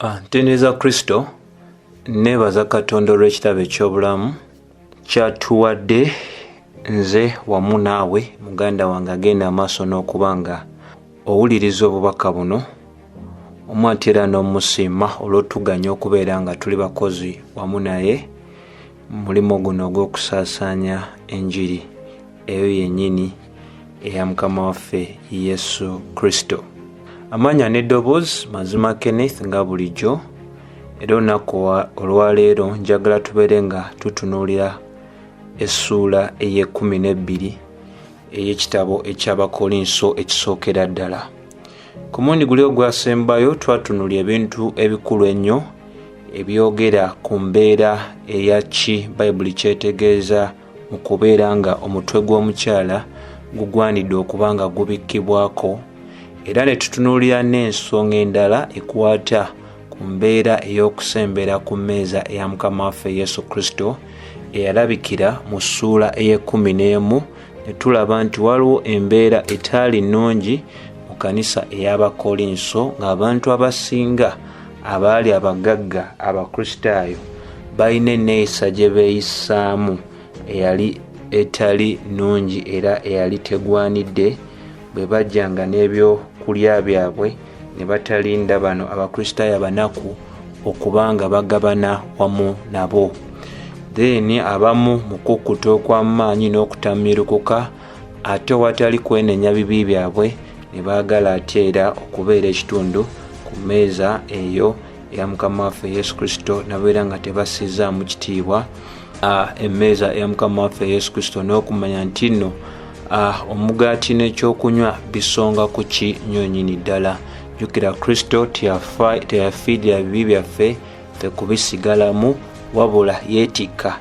Ntendereza Kristo, neebaza Katonda olw'ekirabo eky'obulamu ky'atuwadde nze wamu naawe muganda wange agenda amaaso n'okuba nga owuliriza obubaka buno omu ate era n'omusiima olw'otuganya okubeera nga tuli bakozi wamu naye mu mulimu guno ogw'okusaasaanya enjiri eyo yennyini eya Mukama waffe Yesu Kristo. Amannya n'eddoboozi Mazima Kenneth nga bulijjo, era olunaku olwaleero njagala tubeere nga tutunuulira essuula ey'ekkumi n'ebbiri ey'ekitabo eky'Abakolinso ekisookera ddala. Ku mulundi guli ogwasembayo twatunuulira ebintu ebikulu ennyo ebyogera ku mbeera eya ki Bayibuli kyetegeeza mu kubeera nga omutwe gw'omukyala gugwanidde okuba nga gubikkibwako, era ne tutunuulira n'ensonga endala ekwata ku mbeera ey'okusembera ku mmeeza eya Mukama waffe Yesu Kristo eyalabikira mu ssuula ey'ekkumi n'emu, ne tulaba nti waliwo embeera etaali nnungi mu kanisa ey'Abakolinso ng'abantu abasinga abaali abagagga Abakristaayo balina enneeyisa gye beeyisaamu eyali etali nnungi era eyali tegwanidde bwe bajjanga n'ebyokulya byabwe ne batalinda bano Abakristaayo abanaku okuba nga bagabana wamu nabo. Then abamu mu kukkuta okw'amaanyi n'okutamiirukuka ate owatali kwenenya bibi byabwe ne baagala ate era okubeera ekitundu ku mmeeza eyo eya Mukama waffe Yesu Kristo, nabeera nga tebassizaamu kitiibwa emmeeza eya Mukama waffe Yesu Kristo n'okumanya nti nno omugaati n'ekyokunywa bisonga ku ki nnyo nnyini ddala. Jjukira Kristo teyafiirira bibi byaffe ffe kubisigalamu, wabula yeetikka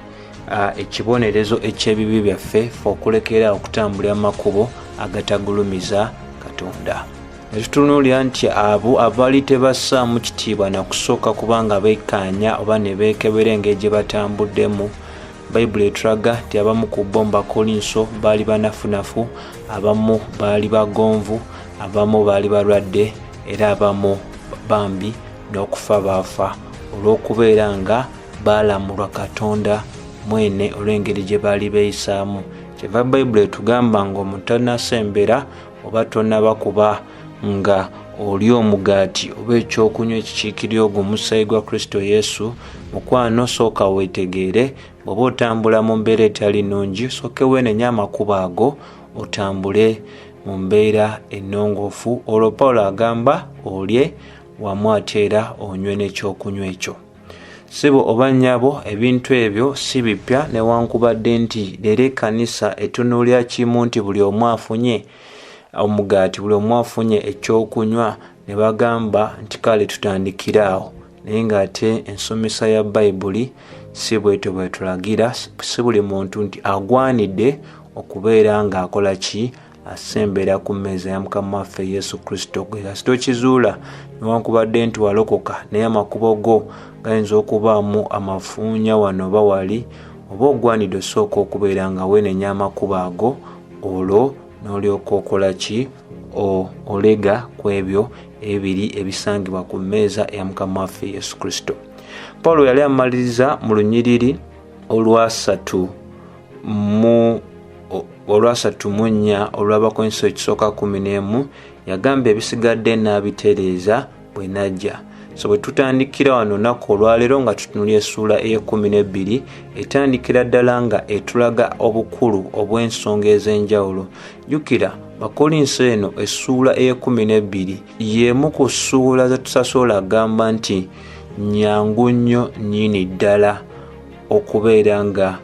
ekibonerezo eky'ebibi byaffe ffe okulekera okutambulira mu makubo agatagulumiza Katonda. Ne tutunuulira nti abo abaali tebassaamu kitiibwa na kusooka kubanga bekkaanya oba ne beekebera engeri gye batambuddemu, Bayibuli etulaga nti abamu ku bo mu Bakolinso baali banafunafu, abamu baali bagonvu, abamu baali balwadde, era abamu bambi n'okufa baafa olw'okubeera nga baalamulwa Katonda mwene olw'engeri gye baali beeyisaamu. Kyeva Bayibuli etugamba ng'omuntu tannasembera oba tonnaba kuba nga olya omugaati oba ekyokunywa ekikiikirira ogwo omusaayi gwa Kristo Yesu, mukwano sooka weetegeere. Bw'oba otambula mu mbeera etali nnungi, sooke weenenye amakubo ago otambule mu mbeera ennongoofu. Olwo Pawulo agamba olye wamu ate era onywe n'ekyokunywa ekyo. Ssebo oba nnyabo, ebintu ebyo si bipya, newankubadde nti leero ekkanisa etunuulira kimu nti buli omu afunye omugaati, buli omu afunye ekyokunywa, ne bagamba nti kale tutandikire awo. Naye ng'ate ensomesa ya Bayibuli si bwetyo bwetulagira. Si buli muntu nti agwanidde okubeera ng'akola ki, asembera ku mmeeza ya Mukama waffe Yesu Kristo. Gwe kasita okizuula, newankubadde nti walokoka, naye amakubo go gayinza okubaamu amafuunya wano oba wali, oba ogwanidde osooka okubeera nga weenenya amakubo ago, olwo n'olyoka okola ki, olega ku ebyo ebiri ebisangibwa ku mmeeza ya Mukama waffe Yesu Kristo. Pawulo yali amaliriza mu lunyiriri olwasatu mu nnya olw'Abakolinso ekisooka 11, yagamba ebisigadde n'abitereeza bwe najja. So bwe tutandikira wano olunaku olwaleero nga tutunuulira essuula ey'ekkumi n'ebbiri, etandikira ddala nga etulaga obukulu obw'ensonga ez'enjawulo. Jjukira Bakolinso eno essuula ey'ekkumi n'ebbiri y'emu ku ssuula ze tusasobola agamba nti nnyangu nnyo nnyini ddala okubeera nga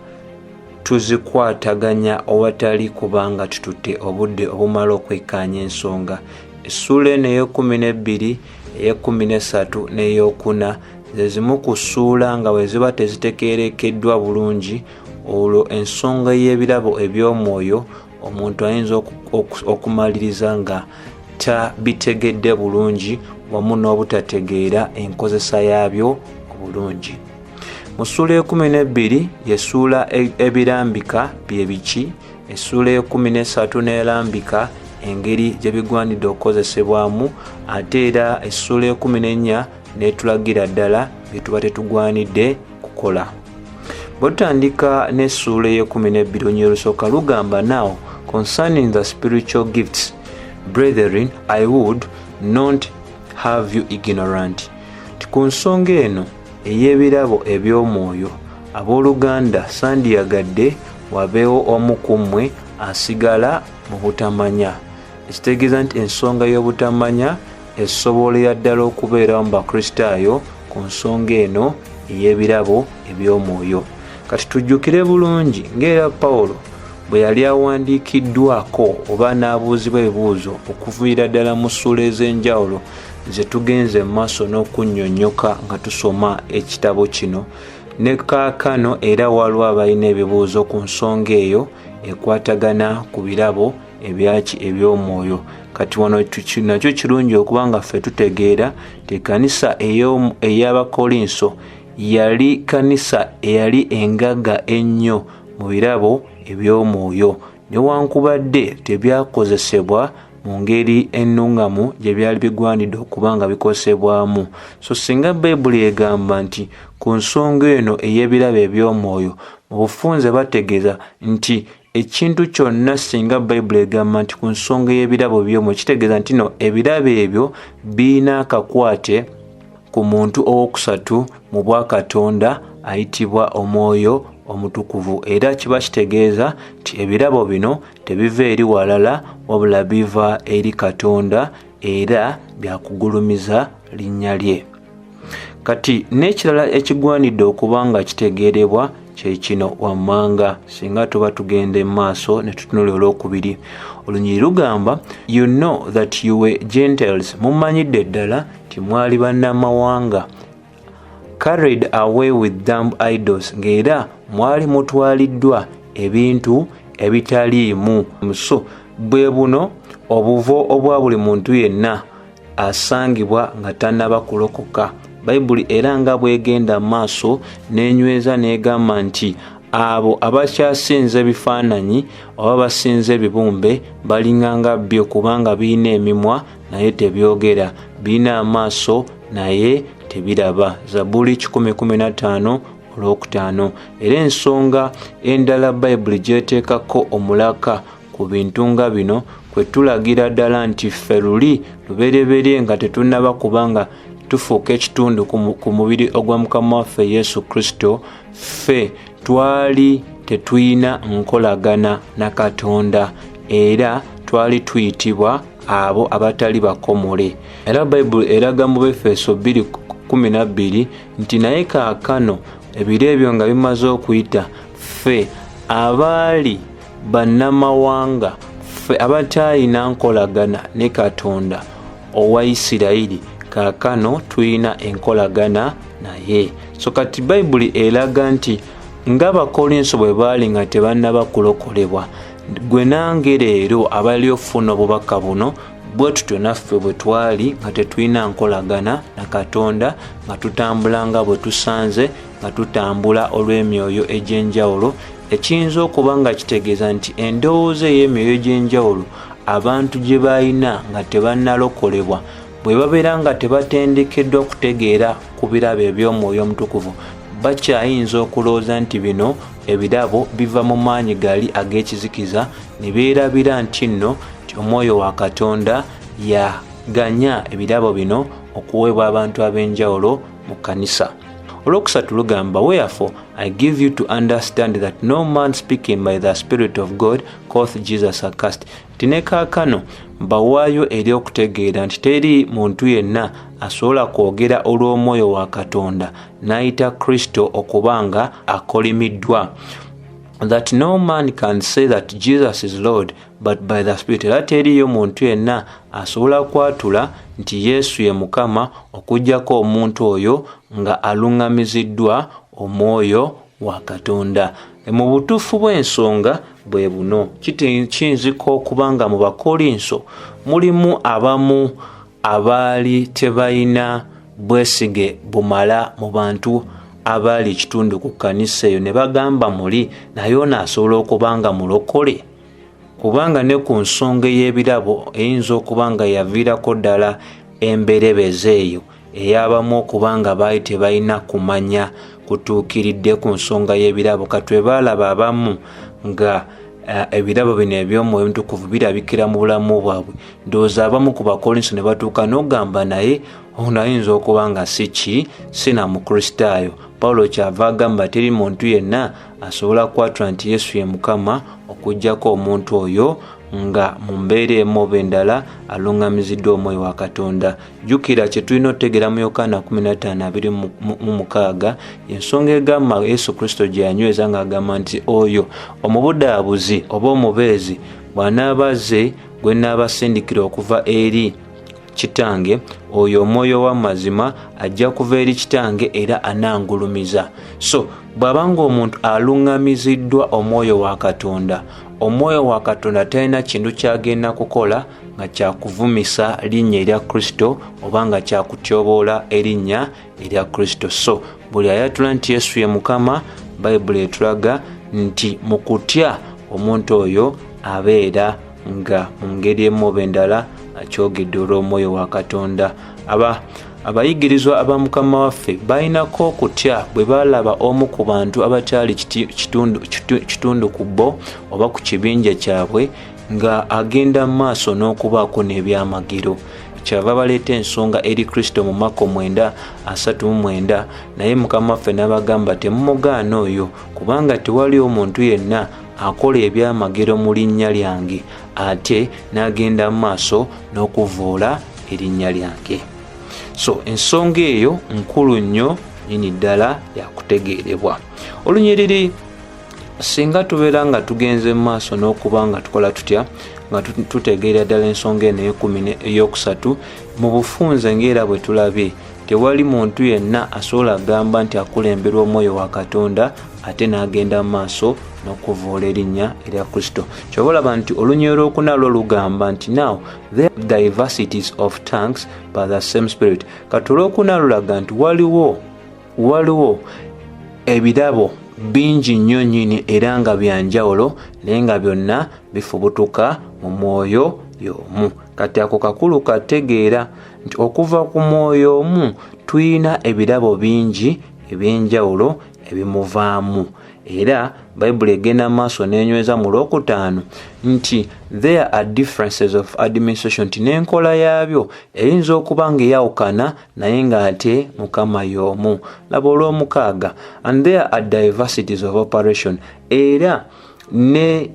tuzikwataganya owatali kubanga tututte obudde obumala okwekkaanya ensonga. Essuula eno ey'ekkumi n'ebbiri, ey'ekkumi n'essatu n'ey'okuna ze zimu ku ssuula nga bwe ziba tezitegeerekeddwa bulungi, olwo ensonga y'ebirabo eby'omwoyo omuntu ayinza okumaliriza nga tabitegedde bulungi wamu n'obutategeera enkozesa yaabyo obulungi. Mu ssuula ey'ekkumi n'ebbiri y'essuula ebirambika bye biki, essuula ey'ekkumi n'essatu n'erambika engeri gye bigwanidde okukozesebwamu, ate era essuula ey'ekkumi n'ennya n'etulagira ddala bye tuba tetugwanidde kukola. Bwe tutandika n'essuula ey'ekumi n'ebbiri olunyiriri olusooka lugamba, "Now concerning the spiritual gifts, brethren, I would not have you ignorant." Ti ku nsonga eno ey'ebirabo eby'omwoyo, abooluganda, sandiyagadde wabeewo omu ku mmwe asigala mu butamanya. Ekitegeeza nti ensonga y'obutamanya esobolera ddala okubeerawo mu Bakristaayo ku nsonga eno ey'ebirabo eby'omwoyo. Kati tujjukire bulungi ng'era Pawulo bwe yali awandiikiddwako oba n'abuuzibwa ebibuuzo okuviira ddala mu ssuula ez'enjawulo ze tugenze mu maaso n'okunnyonnyoka nga tusoma ekitabo kino, ne kaakano era waliwo abalina ebibuuzo ku nsonga eyo ekwatagana ku birabo ebyaki eby'omwoyo. Kati wano nakyo kirungi okuba nga ffe tutegeera nti ekkanisa ey'Abakolinso yali kanisa eyali engagga ennyo mu birabo eby'omwoyo, newankubadde tebyakozesebwa mu ngeri ennuŋŋamu gye byali bigwanidde okuba nga bikozesebwamu. So singa Bayibuli egamba nti ku nsonga eno ey'ebirabo eby'omwoyo, mu bufunze bategeeza nti ekintu kyonna singa Bayibuli egamba nti ku nsonga y'ebirabo by'omwoyo, kitegeeza nti no ebirabo ebyo birina akakwate ku muntu owokusatu mu bwakatonda ayitibwa Omwoyo Omutukuvu. Era kiba kitegeeza nti ebirabo bino tebiva eri walala, wabula biva eri Katonda era byakugulumiza linnya lye. Kati n'ekirala ekigwanidde okuba nga kitegeerebwa kye kino wammanga, singa tuba tugenda emaaso ne tutunula olwokubiri, olunyiriri lugamba, "You know that you were Gentiles," mumanyidde ddala nti mwali bannamawanga, "carried away with dumb idols," ng'era mwali mutwaliddwa ebintu ebitaliimu. So bwe buno obuvo obwa buli muntu yenna asangibwa nga tannaba kulokoka. Bayibuli era nga bwegenda maaso n'enyweza n'egamba nti abo abakyasinza ebifaananyi oba basinza ebibumbe balinganga byo, kubanga birina emimwa naye tebyogera, birina amaaso naye tebiraba. Zabuli 115 olwokutaano. Era ensonga endala Bayibuli gyeteekako omulaka ku bintu nga bino kwe tulagira ddala nti ffe luli lubereberye nga tetunnaba kubanga tufuuka ekitundu ku mubiri ogwa Mukama waffe Yesu Kristo, ffe twali tetulina nkolagana na Katonda era twali tuyitibwa abo abatali bakomole. Era Bayibuli eraga mu Befeso 2:12 nti naye kaakano ebiro ebyo nga bimaze okuyita, ffe abaali bannamawanga, ffe abataalina nkolagana ne Katonda owa Isirayiri, kaakano tulina enkolagana naye. So kati Bayibuli eraga nti ng'Abakolinso bwe baali nga tebannaba kulokolebwa, gwe nange leero abali ofuna obubaka buno, bwe tutyo naffe bwe twali nga tetulina nkolagana na Katonda, nga tutambula nga bwe tusanze, nga tutambula olw'emyoyo egy'enjawulo, ekiyinza okuba nga kitegeeza nti endowooza ey'emyoyo egy'enjawulo abantu gye balina nga tebannalokolebwa, bwe babeera nga tebatendekeddwa kutegeera ku birabo eby'Omwoyo Omutukuvu, bakyayinza okulowooza nti bino ebirabo biva mu maanyi gali ag'ekizikiza, ne beerabira nti nno nti Omwoyo wa Katonda yaganya ebirabo bino okuweebwa abantu ab'enjawulo mu kkanisa. Olwokusatu lugamba, "Wherefore I give you to understand that no man speaking by the Spirit of God calleth Jesus accursed." Nti ne kaakano mbawaayo eri okutegeera nti teri muntu yenna asobola kwogera olw'Omwoyo wa Katonda n'ayita Kristo okuba nga akolimiddwa, that no man can say that Jesus is Lord but by the Spirit. Era teriiyo muntu yenna asobola kwatula nti Yesu ye Mukama okuggyako omuntu oyo nga aluŋŋamiziddwa Omwoyo wa Katonda. Mu butuufu bw'ensonga bwe buno, kiyinzika okuba nga mu Bakolinso mulimu abamu abaali tebalina bwesige bumala mu bantu abaali ekitundu ku kkanisa eyo, ne bagamba muli naye ono asobola okuba nga mulokole, kubanga ne ku nsonga ey'ebirabo eyinza okuba nga yaviirako ddala emberebezi eyo Ey'abamu okuba nga baali tebalina kumanya kutuukiridde ku nsonga y'ebirabo. Kati bwe baalaba abamu nga ebirabo bino eby'Omwoyo Omutukuvu birabikira mu bulamu bwabwe, ndowooza abamu ku Bakolinso ne batuuka n'ogamba, "Naye ono ayinza okuba nga si ki, si na Mukristaayo." Pawulo kyava agamba, "Teri muntu yenna asobola kwatula nti Yesu ye Mukama okuggyako omuntu oyo nga mu mbeera emu oba endala aluŋŋamiziddwa Omwoyo wa Katonda." Jjukira kye tulina otutegeera mu Yokaana 15:26, ensonga egamba Yesu Kristo gye yanyweza ng'agamba nti oyo omubudaabuzi oba omubeezi bw'anaaba azze, gwe naabasindikira okuva eri Kitange, oyo Omwoyo w'amazima ajja kuva eri Kitange era anangulumiza. So bw'aba nga omuntu aluŋŋamiziddwa Omwoyo wa Katonda, Omwoyo wa Katonda talina kintu kyagenda kukola nga kyakuvumisa linnya erya Kristo oba nga kyakutyoboola erinnya erya Kristo. So buli ayatula nti Yesu ye Mukama, Bayibuli etulaga nti mu kutya omuntu oyo abeera nga mu ngeri emu oba endala akyogedde olw'Omwoyo wa Katonda. Aba abayigirizwa aba Mukama waffe balinako okutya bwe balaba omu ku bantu abakyali kitundu ku bo oba ku kibinja kyabwe nga agenda mu maaso n'okubaako n'ebyamagero. Kyava baleeta ensonga eri Kristo mu Mako 9:39, naye Mukama waffe n'abagamba, "Temumugaana oyo, kubanga tewali omuntu yenna akola ebyamagero mu linnya lyange ate n'agenda mu maaso n'okuvoola erinnya lyange." So ensonga eyo nkulu nnyo nyini ddala yakutegeerebwa. Olunyiriri, singa tubeera nga tugenze mu maaso n'okuba nga tukola tutya, nga tutegeera ddala ensonga eno eyekumi eyokusatu mu bufunze, ngaera bwe tulabye, tewali muntu yenna asobola agamba nti akulemberwa Omwoyo wa Katonda ate n'agenda mu maaso n'okuvoola erinnya erya Kristo. Kyoba olaba nti olunyiriri olwokuna lwo lugamba nti, "Now there are diversities of tongues, but the same Spirit." Kati olwokuna lulaga nti waliwo ebirabo bingi nnyo nnyini era nga byanjawulo, naye nga byonna bifubutuka mu Mwoyo y'omu. Kati ako kakulu kategeera nti okuva ku Mwoyo omu tulina ebirabo bingi ebyenjawulo ebimuvaamu. Era Bayibuli egenda maaso n'enyweza mu lwokutaano nti there are differences of administration, nti n'enkola yaabyo eyinza okuba nga eyawukana, naye ng'ate Mukama y'omu. Laba olwomukaaga, and there are diversities of operation, era ne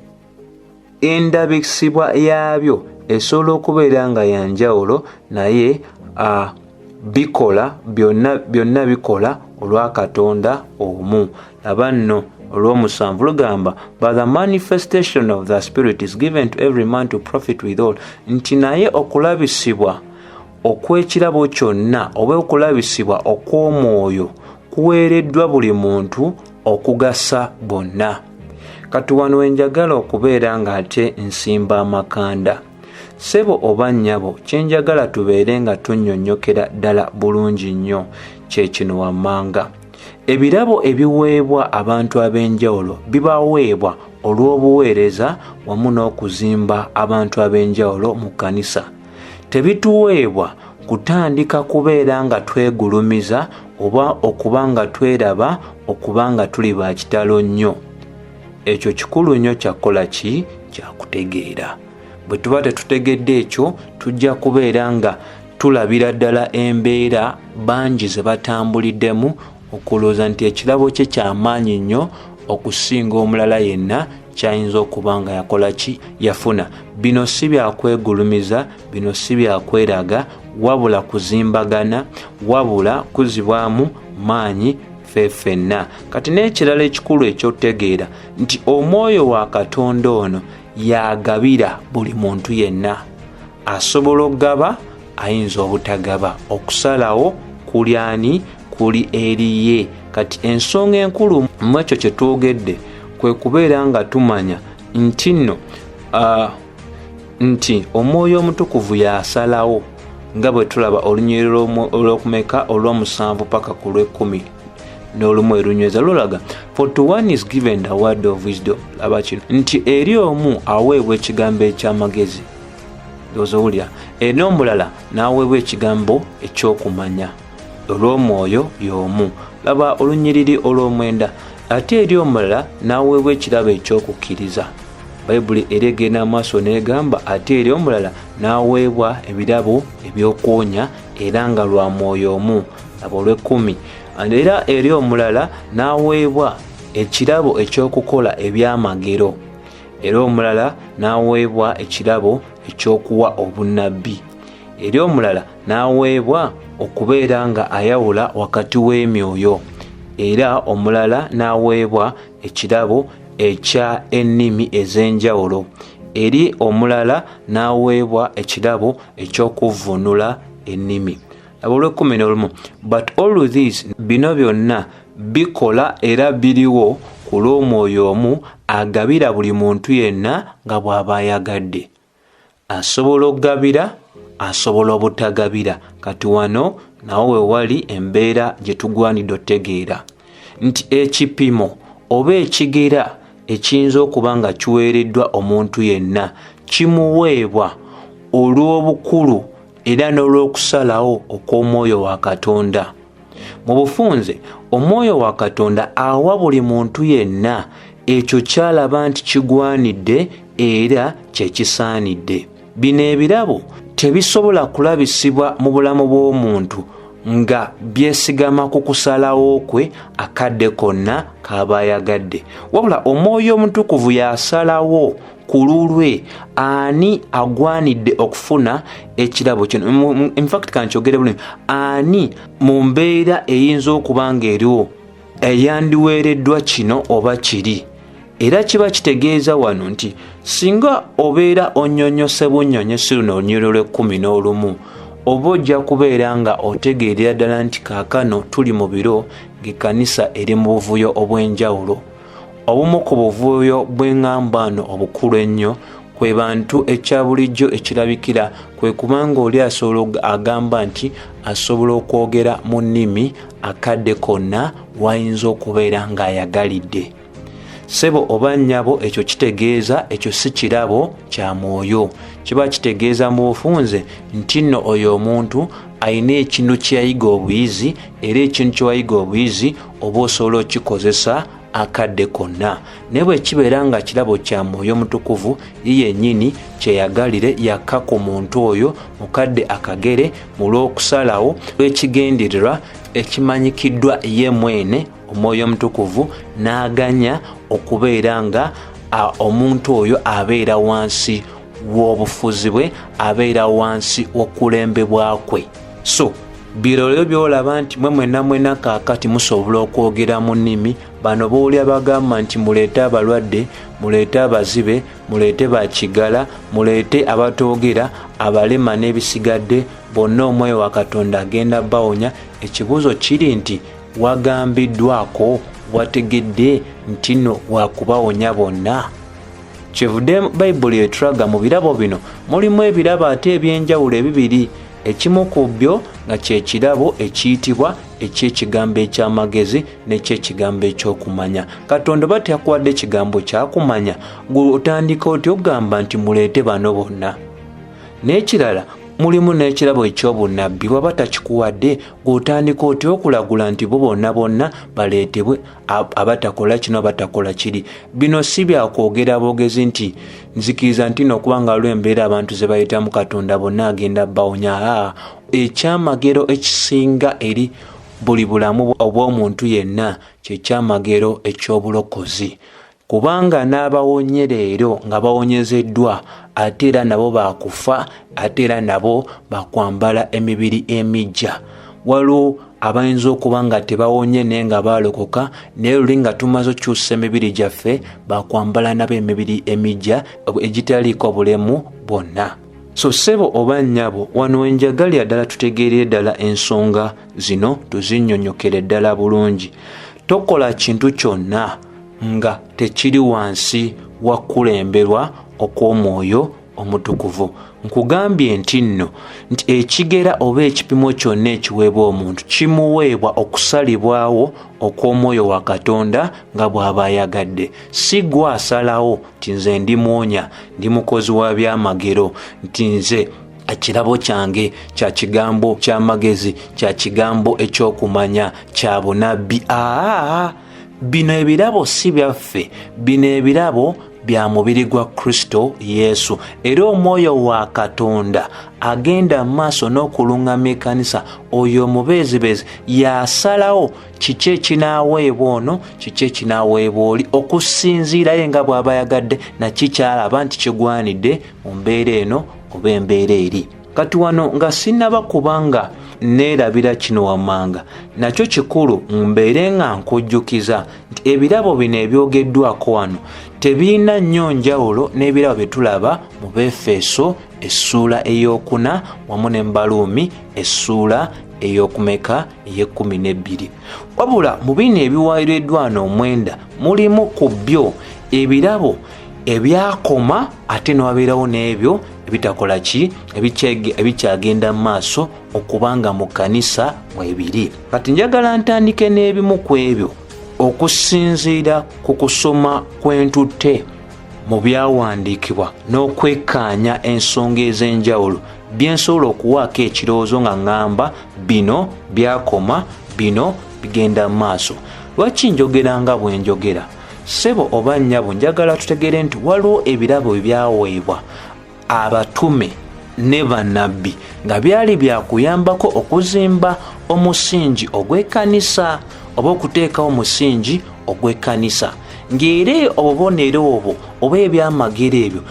endabisibwa yaabyo esobola okubeera nga yanjawulo, naye bikola byonna, byonna bikola olwa Katonda omu. Laba nno olw'omusanvu lugamba, "But the manifestation of the Spirit is given to every man to profit withal," nti naye okulabisibwa okw'ekirabo kyonna oba okulabisibwa okw'Omwoyo kuweereddwa buli muntu okugasa bonna. Kati wano wenjagala okubeera ng'ate nsimba amakanda, ssebo oba nnyabo, kyenjagala tubeere nga tunnyonnyokera ddala bulungi nnyo kye kino wammanga: ebirabo ebiweebwa abantu ab'enjawulo bibaweebwa olw'obuweereza wamu n'okuzimba abantu ab'enjawulo mu kkanisa. Tebituweebwa kutandika kubeera nga twegulumiza oba okuba nga tweraba okuba nga tuli ba kitalo nnyo. Ekyo kikulu nnyo kyakukola ki, kyakutegeera. Bwe tuba tetutegedde ekyo, tujja kubeera nga tulabira ddala embeera bangi ze batambuliddemu okulowooza nti ekirabo kye kyamaanyi nnyo okusinga omulala yenna kyayinza okuba nga yakola ki, yafuna. Bino si byakwegulumiza, bino si byakweraga, wabula kuzimbagana, wabula kuzibwamu maanyi ffe ffenna. Kati n'ekirala ekikulu ekyokutegeera nti Omwoyo wa Katonda ono yagabira buli muntu yenna. Asobola okugaba, ayinza obutagaba, okusalawo kuli ani? Kuli eriye. Kati ensonga enkulu mu ekyo kye twogedde kwe kubeera nga tumanya nti nno nti Omwoyo Omutukuvu yasalawo, nga bwe tulaba olunyiriri olwokumeka, olw'omusanvu paka ku lw'ekumi n'olumu erunyweza lulaga, "For to one is given the word of wisdom." Laba kino nti eri omu aweebwa ekigambo ekyamagezi, ndowooza owulira, eri omulala n'aweebwa ekigambo ekyokumanya. olw'omwoyo y'omu. Laba olunyiriri olw'omwenda. Ate eri omulala n'aweebwa ekirabo eky'okukkiriza. Bayibuli era egenda maaso n'egamba, ate eri omulala n'aweebwa ebirabo eby'okuwonya, era nga lwa mwoyo omu. Laba olw'ekkumi. Era eri omulala n'aweebwa ekirabo eky'okukola ebyamagero, era omulala n'aweebwa ekirabo eky'okuwa obunnabbi, eri omulala n'aweebwa okubeera nga ayawula wakati w'emyoyo, era omulala n'aweebwa ekirabo ekya ennimi ez'enjawulo, eri omulala n'aweebwa ekirabo eky'okuvvuunula ennimi. Laba olw'ekkumi n'olumu. But all these, bino byonna bikola era biriwo ku lw'omwoyo omu agabira buli muntu yenna nga bw'aba ayagadde. Asobola okugabira, asobola obutagabira. Kati wano nawo we wali embeera gye tugwanidde otegeera nti ekipimo oba ekigera ekiyinza okuba nga kiweereddwa omuntu yenna kimuweebwa olw'obukulu era n'olw'okusalawo okw'omwoyo wa Katonda. Mu bufunze, omwoyo wa Katonda awa buli muntu yenna ekyo ky'alaba nti kigwanidde era kye kisaanidde. Bino ebirabo tebisobola kulabisibwa mu bulamu bw'omuntu nga byesigama ku kusalawo kwe akadde konna k'aba ayagadde, wabula omwoyo omutukuvu y'asalawo ku lulwe ani agwanidde okufuna ekirabo kino. In fact, kankyogere bulungi, ani mu mbeera eyinza okuba ng'eriwo eyandiweereddwa kino oba kiri. Era kiba kitegeeza wano nti singa obeera onnyonnyose bunnyonnyosi luno olunyiriri lw'ekkumi n'olumu, oba ojja kubeera nga otegeerera ddala nti kaakano tuli mu biro ng'ekkanisa eri mu buvuyo obw'enjawulo. Obumu ku buvuyo bw'eŋŋamba ano obukulu ennyo kwe bantu ekya bulijjo ekirabikira kwe kubanga oli asobola agamba nti asobola okwogera mu nnimi akadde konna wayinza okubeera ng'ayagalidde. Ssebo oba nnyabo, ekyo kitegeeza ekyo si kirabo kya mwoyo. Kiba kitegeeza mu bufunze nti nno oyo omuntu alina ekintu kye yayiga obuyizi, era ekintu kye wayiga obuyizi oba osobola okikozesa akadde konna. Naye bwe kibeera nga kirabo kya mwoyo mutukuvu ye yennyini kyeyagalire yakka ku muntu oyo mu kadde akagere mu lw'okusalawo lw'ekigendererwa ekimanyikiddwa ye mwene omwoyo omutukuvu, n'aganya okubeera nga omuntu oyo abeera wansi w'obufuzi bwe, abeera wansi w'okulembebwa kwe. So birolero by'olaba nti mwe mwenna mwenna kaakati musobola okwogera mu nnimi. Bano boolya bagamba nti muleete abalwadde, muleete abazibe, muleete bakigala, muleete abatoogera, abalema n'ebisigadde, bonna omwoyo wa Katonda agenda bawonya. Ekibuuzo kiri nti wagambiddwako, wategedde nti nno wakubawonya bonna? Kyevudde Bayibuli etulaga mu birabo bino mulimu ebirabo ate ebyenjawulo ebibiri, ekimu ku byo nga kye kirabo ekiyitibwa eky'ekigambo eky'amagezi n'eky'ekigambo eky'okumanya. Katonda oba teyakuwadde ekigambo kyakumanya, gwe otandika otya okugamba nti muleete bano bonna? N'ekirala, mulimu n'ekirabo eky'obunnabbi, bw'aba takikuwadde gwe otandika otya okulagula nti bo bonna bonna baleetebwe, abatakola kino abatakola kiri? Bino si byakwogera bwogezi nti nzikiriza nti nno okubanga waliwo embeera abantu ze bayitamu Katonda bonna agenda bawonya. Ekyamagero ekisinga eri buli bulamu obw'omuntu yenna kye kyamagero eky'obulokozi, kubanga n'abawonye leero nga bawonyezeddwa ate era nabo bakufa, ate era nabo bakwambala emibiri emiggya. Waliwo abayinza okuba nga tebawonye naye nga baalokoka, naye luli nga tumaze okukyusa emibiri gyaffe bakwambala nabo emibiri emiggya egitaliiko bulemu bwonna. So ssebo oba nnyabo, wano wenjagalira ddala tutegeerere ddala ensonga zino, tuzinnyonnyokere ddala bulungi. Tokola kintu kyonna nga tekiri wansi wa kukulemberwa okw'omwoyo omutukuvu. Nkugambye nti nno nti ekigera oba ekipimo kyonna ekiweebwa omuntu kimuweebwa okusalibwawo okw'omwoyo wa Katonda nga bw'aba ayagadde. Si gwe asalawo nti nze ndi mwonya, ndi mukozi wa byamagero, nti nze Ekirabo kyange kya kigambo ky'amagezi, kya kigambo eky'okumanya, kya bunabbi. Aa, bino ebirabo si byaffe, bino ebirabo bya mubiri gwa Kristo Yesu. Era omwoyo wa Katonda agenda mu maaso n'okuluŋŋamya ekkanisa, oyo omubeezibeezi y'asalawo kiki ekinaaweebwa ono, kiki ekinaaweebwa oli, okusinziirayo nga bw'aba ayagadde nakikyalaba nti kigwanidde mu mbeera eno oba embeera eri. Kati wano nga sinnaba kubanga neerabira kino wammanga, nakyo kikulu mbeere nga nkujjukiza nti ebirabo bino ebyogeddwako wano tebirina nnyo njawulo n'ebirabo bye tulaba mu Befeso essuula ey'okuna wamu ne Baruumi essuula ey'okumeka ey'ekkumi n'ebbiri. Wabula mu bino ebiwayireddwa wano omwenda mulimu ku byo ebirabo ebyakoma, ate newabeerawo n'ebyo ebitakola ki, ebikyagenda mu maaso okubanga mu kkanisa mwebiri. Kati njagala ntandike n'ebimu ku ebyo okusinziira ku kusoma kwentutte mu byawandiikibwa n'okwekkaanya ensonga ez'enjawulo byensobola okuwaako ekirowoozo nga ŋŋamba bino byakoma, bino bigenda mu maaso. Lwaki njogera nga bwe njogera? Ssebo oba nnyabo, njagala tutegeere nti waliwo ebirabo ebyaweebwa abatume ne bannabbi nga byali byakuyambako okuzimba omusingi ogw'ekkanisa oba okuteekawo omusingi ogw'ekkanisa, ng'era obubonero obwo oba ebyamagero ebyo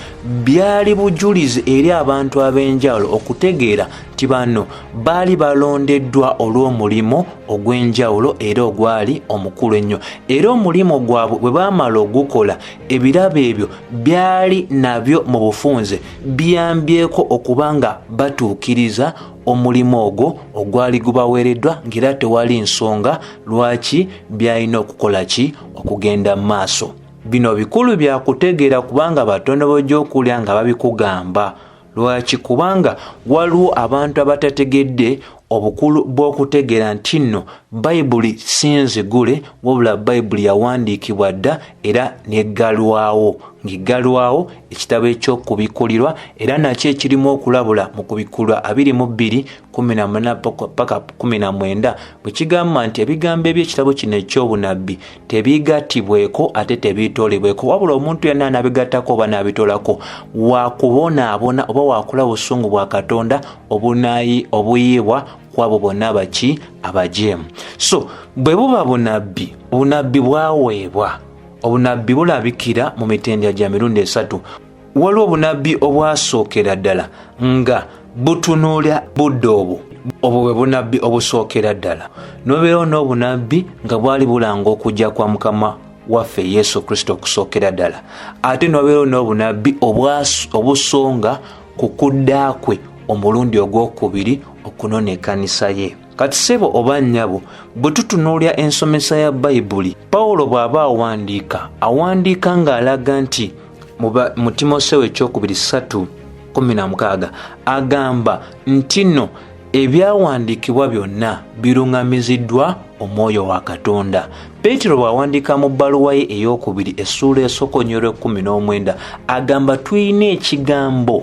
byali bujulizi eri abantu ab'enjawulo okutegeera nti bano baali balondeddwa olw'omulimu ogw'enjawulo era ogwali omukulu ennyo. Era omulimu gwabwe bwe baamala ogukola, ebirabo ebyo byali nabyo mu bufunze biyambyeko okuba nga batuukiriza omulimu ogwo ogwali gubaweereddwa, ng'era tewali nsonga lwaki byalina okukola ki okugenda mu maaso. Bino bikulu byakutegeera kubanga batono b'ojja okulya nga babikugamba. Lwaki? Kubanga waliwo abantu abatategedde obukulu bw'okutegeera nti nno Bayibuli si nzigule, wabula Bayibuli yawandiikibwa dda era n'eggalwawo, ng'eggalwawo ekitabo eky'Okubikkulirwa, era nakyo ekirimu okulabula mu Kubikkulwa 22:18 paka 19, bwe kigamba nti ebigambo eby'ekitabo kino eky'obunabbi tebigattibweko ate tebiitoolebweko, wabula omuntu yenna anaabigattako oba n'abitoolako wakubonaabona oba wakulaba busungu bwa Katonda obuyiibwa ku abo bonna baki abajeemu. So bwe buba bunabbi, obunabbi bwaweebwa, obunabbi bulabikira mu mitendera gya mirundi esatu. Waliwo obunabbi obwasookera ddala nga butunuulira budde obwo, obwo bwe bunabbi obusookera ddala. Nobeerawo n'obunabbi nga bwali bulanga okujja kwa Mukama waffe Yesu Kristo okusookera ddala, ate nobeerawo n'obunabbi obusonga ku kudda kwe omulundi ogwokubiri okunona ekkanisa ye. Kati ssebo oba nnyabo, bwe tutunuulira ensomesa ya Bayibuli, Pawulo bw'aba awandiika, awandiika ng'alaga nti mu Timoseewo ekyokubiri 3:16 agamba nti nno ebyawandiikibwa byonna biruŋŋamiziddwa omwoyo wa Katonda. Peetero bw'awandiika mu bbaluwa ye ey'okubiri essuula esooka onyolwa 19 agamba tulina ekigambo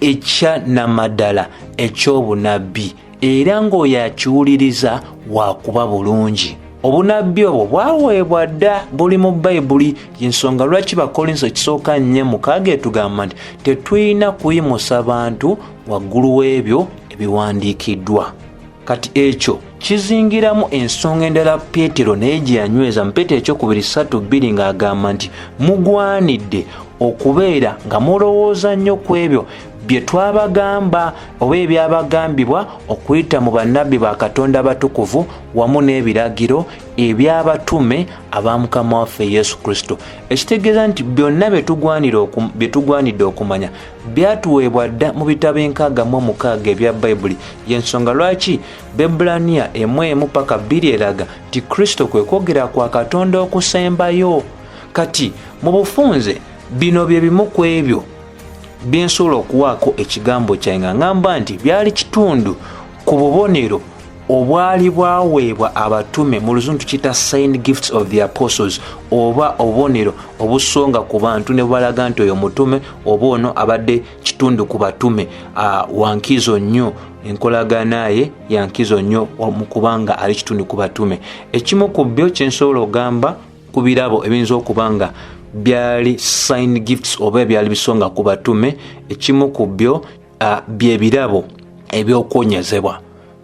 ekya namaddala eky'obunabbi, era ng'oyo akiwuliriza wakuba bulungi. Obunabbi obwo bwaweebwa dda, buli mu Bayibuli. Y'ensonga lwaki Bakolinso ekisooka 4:6 etugamba nti tetulina kuyimusa bantu waggulu w'ebyo ebiwandiikiddwa. Kati ekyo kizingiramu ensonga endala Peetero naye gye yanyweza mu Peetero ekyokubiri 3:2 ng'agamba nti mugwanidde okubeera nga mulowooza nnyo ku ebyo bye twabagamba oba ebyabagambibwa okuyita mu bannabbi ba Katonda abatukuvu wamu n'ebiragiro eby'abatume aba Mukama waffe Yesu Kristo. Ekitegeeza nti byonna bye tugwanidde okumanya byatuweebwa dda mu bitabo 66 ebya Bayibuli. Y'ensonga lwaki Bebulaniya 1:1 paka 2 eraga nti Kristo kwe kwogera kwa Katonda okusembayo. Kati mu bufunze bino bye bimu ku ebyo byensobola okuwaako ekigambo kyange nga ngamba nti byali kitundu ku bubonero Obwali bwaweebwa abatume, mu Luzungu tukiyita sign gifts of the apostles, oba obubonero obusonga ku bantu ne bubalaga nti oyo mutume oba ono abadde kitundu ku batume, wankizo nnyo, enkolagana ye yankizo nnyo mu kubanga ali kitundu ku batume. Ekimu ku byo kyensobola okugamba ku birabo ebiyinza okuba nga byali sign gifts oba ebyali bisonga ku batume, ekimu ku byo byebirabo ebyokuwonyezebwa.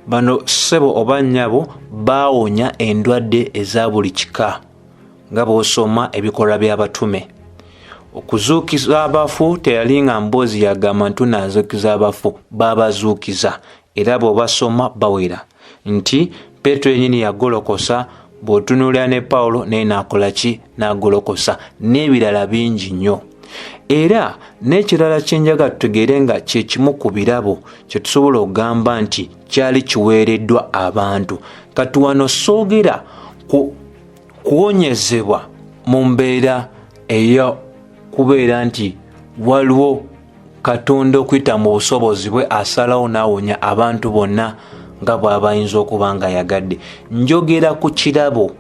Bano ssebo oba nnyabo baawonya endwadde eza buli kika nga bw'osoma Ebikolwa by'Abatume. Okuzuukiza abafu teyali nga mboozi yagamba nti tunaazuukiza abafu, baabazuukiza, era bw'obasoma bawera nti Petero yennyini yagolokosa, bw'otunuulira ne Pawulo naye n'akola ki? N'agolokosa, n'ebirala bingi nnyo. Era n'ekirala kyenjaga tutegeere nga kye kimu ku birabo kye tusobola okugamba nti kyali kiweereddwa abantu. Kati wano soogera ku kuwonyezebwa mu mbeera ey'okubeera nti waliwo Katonda okuyita mu busobozi bwe asalawo n'awonya abantu bonna nga bw'aba ayinza okuba nga yagadde. Njogera ku kirabo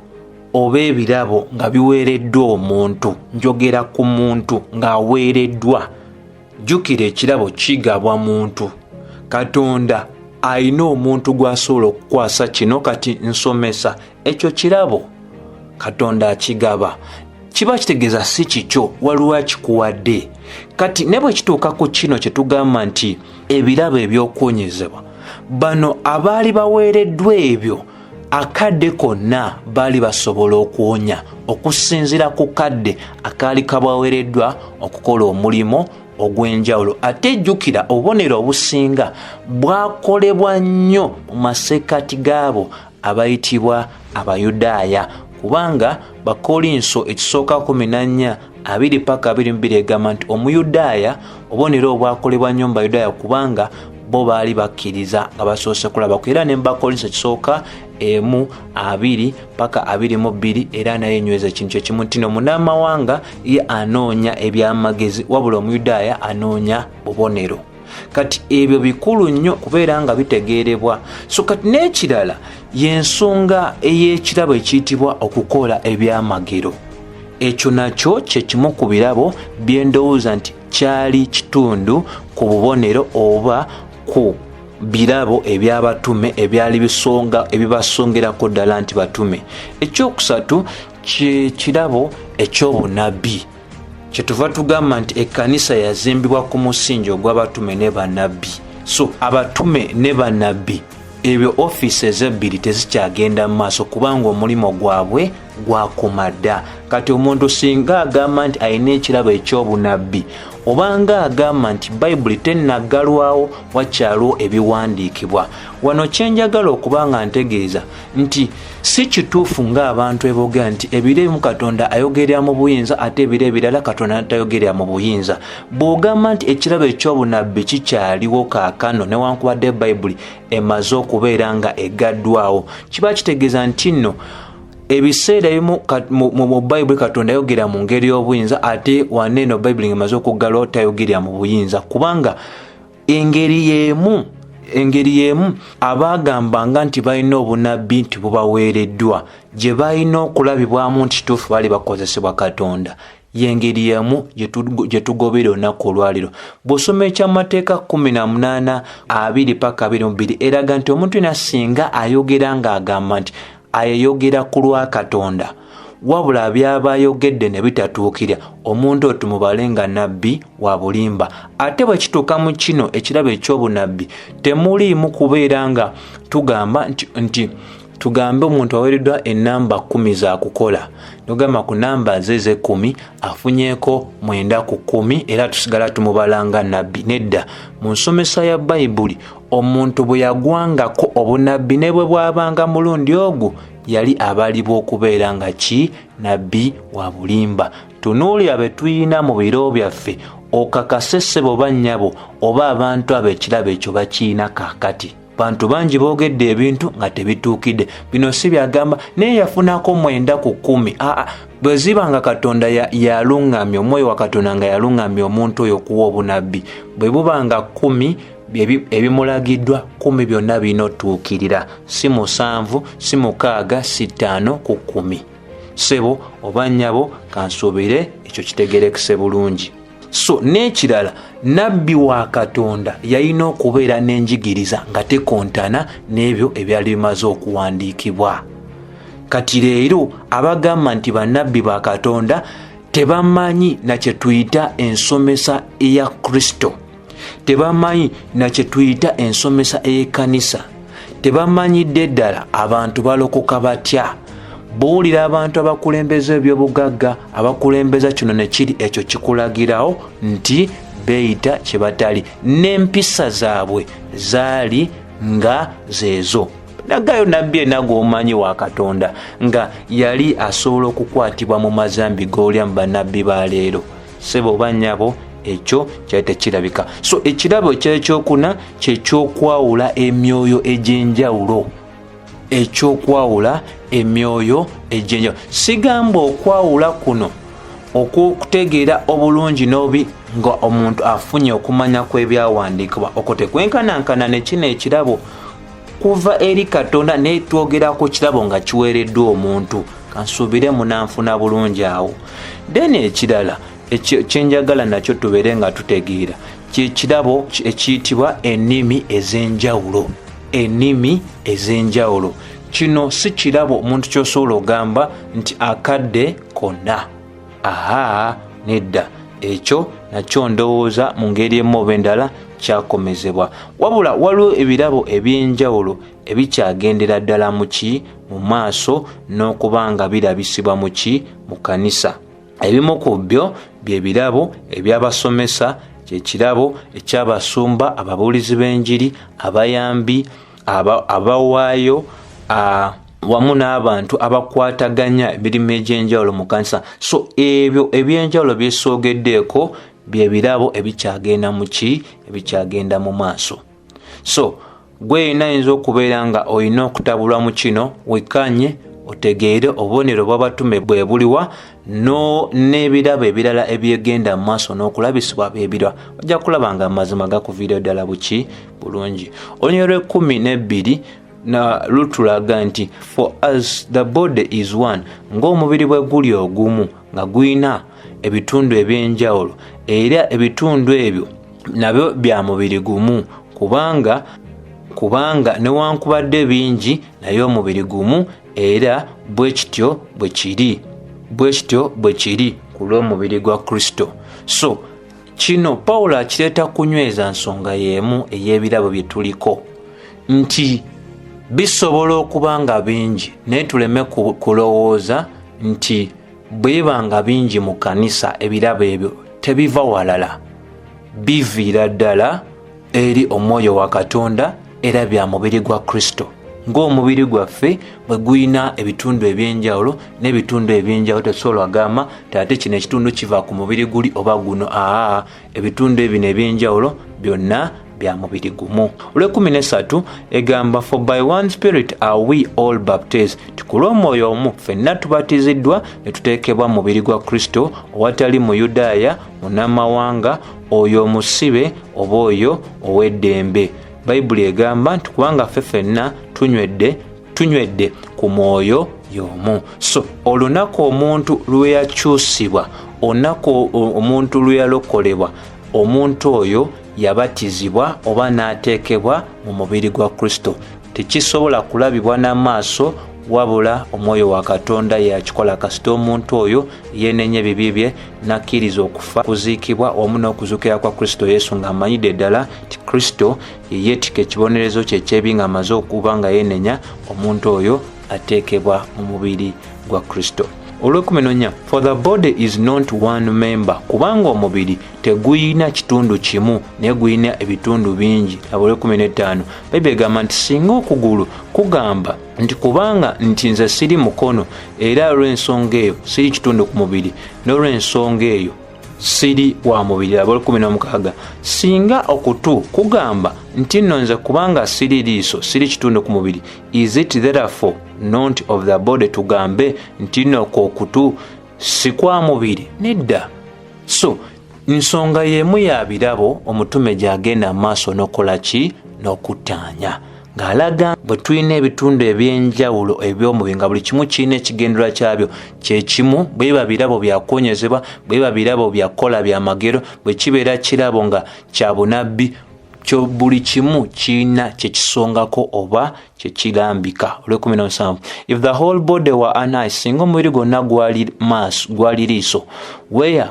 oba ebirabo nga biweereddwa omuntu, njogera ku muntu ng'aweereddwa. Jjukira, ekirabo kigabwa muntu. Katonda alina omuntu gw'asobola okukwasa kino, kati nsomesa ekyo kirabo, Katonda akigaba, kiba kitegeeza si kikyo, waliwo akikuwadde. Kati ne bwe kituuka ku kino kye tugamba nti ebirabo eby'okuwonyezebwa, bano abaali baweereddwa ebyo akadde konna baali basobola okuwonya okusinziira ku kadde akaali kabaweereddwa okukola omulimu ogw'enjawulo. Ate jjukira, obubonero obusinga bwakolebwa nnyo mu masekkati gaabo abayitibwa Abayudaaya, kubanga Bakolinso ekisooka 14:2 paka 22 egamba nti Omuyudaaya, obubonero obwakolebwa nnyo mu Bayudaaya kubanga bo baali bakkiriza nga basoose kulabako. Era ne mu Bakolinso ekisooka 1:2 paka 22 era naye enyweza ekintu kyekimu nti no munnamawanga ye anoonya ebyamagezi, wabula Omuyudaaya anoonya bubonero. Kati ebyo bikulu nnyo kubeera nga bitegeerebwa. So kati n'ekirala y'ensonga ey'ekirabo ekiyitibwa okukola ebyamagero. Ekyo nakyo kye kimu ku birabo byendowooza nti kyali kitundu ku bubonero oba ku birabo eby'abatume ebyali bisonga ebibasongerako ddala nti batume. Ekyokusatu kye kirabo eky'obunabbi, kyetuva tugamba nti ekkanisa yazimbibwa ku musingi ogw'abatume ne bannabbi. So abatume ne bannabbi ebyo ofiisi ezebbiri tezikyagenda mu maaso kubanga omulimu gwabwe gwakoma dda. Kati omuntu singa agamba nti alina ekirabo eky'obunabbi, obanga agamba nti Bayibuli tennaggalwawo, wakyaliwo ebiwandiikibwa. Wano kyenjagala okuba nga ntegeeza nti si kituufu ng'abantu eboogera nti ebiro ebimu Katonda ayogerera mu buyinza ate ebiro ebirala Katonda tayogerera mu buyinza. Bw'ogamba nti ekirabo eky'obunabbi kikyaliwo kaakano newankubadde Bayibuli emaze okubeera nga eggaddwawo, kiba kitegeeza nti nno ebiseera ebimu mu Bayibuli Katonda ayogera mu ngeri y'obuyinza, ate wano eno Bayibuli ng'emaze okuggalwawo tayogerera mu buyinza, kubanga engeri y'emu abaagambanga nti balina obunabbi nti bubaweereddwa gye balina okulabibwamu nti kituufu baali bakozesebwa Katonda, y'engeri y'emu gye tugobera olunaku olwaliro. Bw'osoma Ekyamateeka 18:2 paka 22 eraga nti omuntu yena singa ayogera ng'agamba nti ayeyogera ku lwa Katonda, wabula byaba ayogedde ne bitatuukira, omuntu oyo tumubale nga nabbi wa bulimba. Ate bwe kituuka mu kino ekirabo eky'obunabbi, temuliimu kubeera nga tugamba nti tugambe omuntu aweereddwa enamba 10 za kukola, nogamba ku namba ze ez'ekkumi afunyeeko 9 ku 10 era tusigala tumubala nga nabbi. Nedda, mu nsomesa ya Bayibuli omuntu bwe yagwangako obunabbi ne bwe bwabanga mulundi ogwo yali abalibwa okubeera nga ki nabbi wa bulimba. Tunuulira be tuyina mu biro byaffe, okakase ssebo oba nnyabo oba abantu abo ekirabo ekyo bakiina kaakati. Bantu bangi boogedde ebintu nga tebituukidde. Bino si byagamba naye yafunako 9 ku 10. Aa, bwe ziba nga Katonda yaluŋŋamya, omwoyo wa Katonda nga yaluŋŋamya omuntu oyo okuwa obunabbi, bwe buba nga 10 Ebimulagiddwa 10 byonna birina otuukirira, si 7, si 6, si 5 ku 10. Ssebo oba nnyabo, kansuubire ekyo kitegerekese bulungi. So n'ekirala, nabbi wa Katonda yalina okubeera n'enjigiriza nga tekontana n'ebyo ebyali bimaze okuwandiikibwa. Kati leero abagamba nti bannabbi ba Katonda tebamanyi na kye tuyita ensomesa eya Kristo, tebamanyi na kye tuyita ensomesa ey'ekkanisa, tebamanyidde ddala abantu balokoka batya. Buwulira abantu abakulembeza ebyobugagga, abakulembeza kino ne kiri, ekyo kikulagirawo nti beeyita kye batali, n'empisa zaabwe zaali nga zeezo. Nagayo nabbi ena gw'omanyi wa Katonda nga yali asobola okukwatibwa mu mazambi g'olya mu bannabbi ba leero. Ssebo oba nnyabo, ekyo kyali tekirabika. So ekirabo ekyekyokuna kyekyokwawula emyoyo egy'enjawulo. Ekyokwawula emyoyo egy'enjawulo, sigamba okwawula kuno okw'okutegeera obulungi n'obi nga omuntu afunye okumanya kw'ebyawandiikibwa, okwo tekwenkanankana ne kino ekirabo kuva eri Katonda, naye twogera ku kirabo nga kiweereddwa omuntu. Kansuubire munanfuna bulungi awo. Then ekirala kyenjagala nakyo tubeere nga tutegeera kyekirabo ekiyitibwa ennimi ez'enjawulo. Ennimi ez'enjawulo kino si kirabo omuntu ky'osobola ogamba nti akadde konna. Aha, nedda, ekyo nakyo ndowooza mu ngeri emu oba endala kyakomezebwa. Wabula waliwo ebirabo eby'enjawulo ebikyagendera ddala muki mu maaso n'okuba nga birabisibwa muki mu kanisa. Ebimu ku byo bye birabo eby'abasomesa, kyekirabo eky'abasumba, ababuulizi b'enjiri, abayambi, abawaayo, wamu n'abantu abakwataganya emirimu egy'enjawulo mu kanisa. So ebyo ebyenjawulo byesoogeddeeko bye birabo ebikyagenda muki, ebikyagenda mu maaso. So gwe yenna ayinza okubeera nga olina okutabulwa mu kino, wekkaanye otegeere obubonero bw'abatume bwe buliwa n'ebirabo ebirala ebyegenda mu maaso n'okulabisibwa byebirwa, ojja kulaba nga amazima gakuviira ddala buki bulungi. Olunyiriri lw'ekkumi n'ebbiri na lutulaga nti for as the body is one, ng'omubiri bwe guli ogumu nga gulina ebitundu ebyenjawulo, era ebitundu ebyo nabyo bya mubiri gumu, kubanga newankubadde bingi naye omubiri gumu, era bwe kityo bwe kiri, bwe kityo bwe kiri ku lw'omubiri gwa Kristo. So kino Pawulo akireeta kunyweza nsonga y'emu ey'ebirabo bye tuliko, nti bisobola okuba nga bingi, naye tuleme kulowooza nti bweba nga bingi mu kanisa ebirabo ebyo tebiva walala, biviira ddala eri omwoyo wa Katonda, era bya mubiri gwa Kristo. Ng'omubiri gwaffe bwe gulina ebitundu ebyenjawulo n'ebitundu ebyenjawulo, tetusobola kugamba nti ate kino ekitundu kiva ku mubiri guli oba guno. Aa, ebitundu ebino ebyenjawulo byonna bya mubiri gumu. Olw'ekumi n'essatu egamba, for by one spirit are we all baptized, ti ku lw'omwoyo omu ffenna tubatiziddwa ne tuteekebwa mu mubiri gwa Kristo, owatali Muyudaaya, munnamawanga, oyo omusibe oba oyo ow'eddembe. Bayibuli egamba nti kubanga ffe ffenna tunywedde ku mwoyo y'omu. So olunaku omuntu lwe yakyusibwa, olunaku omuntu lwe yalokolebwa, omuntu oyo yabatizibwa oba n'ateekebwa mu mubiri gwa Kristo. Tekisobola kulabibwa n'amaaso, wabula omwoyo wa Katonda yakikola kasita omuntu oyo yeenenya ebibi bye n'akkiriza okufa, kuziikibwa wamu n'okuzuukira kwa Kristo Yesu, ng'amanyidde ddala nti Kristo ye yeetikka ekibonerezo kye eky'ebi ng'amaze okuba nga yeenenya, omuntu oyo ateekebwa mu mubiri gwa Kristo. Olw'ekumi n'ennya, for the body is not one member, kubanga omubiri tegulina kitundu kimu naye gulina ebitundu bingi. Abo olw'ekumi n'ettaano, Bayibuli egamba nti singa okugulu kugamba nti kubanga nti nze siri mukono, era olw'ensonga eyo siri kitundu ku mubiri, n'olw'ensonga eyo siri wa mubiri. Abo olw'ekumi n'omukaaga, singa okutu kugamba nti nno nze kubanga siri liiso siri kitundu ku mubiri, is it therefore not of the body, tugambe nti nno okwo okutu si kwa mubiri? Nedda. So Nsonga y'emu ya birabo omutume gy'agenda maaso n'okukola ki? N'okuttaanya, ng'alaga bwe tulina ebitundu eby'enjawulo eby'omubiri, nga buli kimu kirina ekigendererwa kyabyo kyekimu. Bwe biba birabo byakuwonyezebwa, bwe biba birabo byakukola byamagero, bwe kibeera kirabo nga kya bunabbi, kyo buli kimu kirina kyekisongako oba kyekirambika. Olw'e17, if the whole body were an eye, singa omubiri gwonna gwali maaso, gwali liiso, where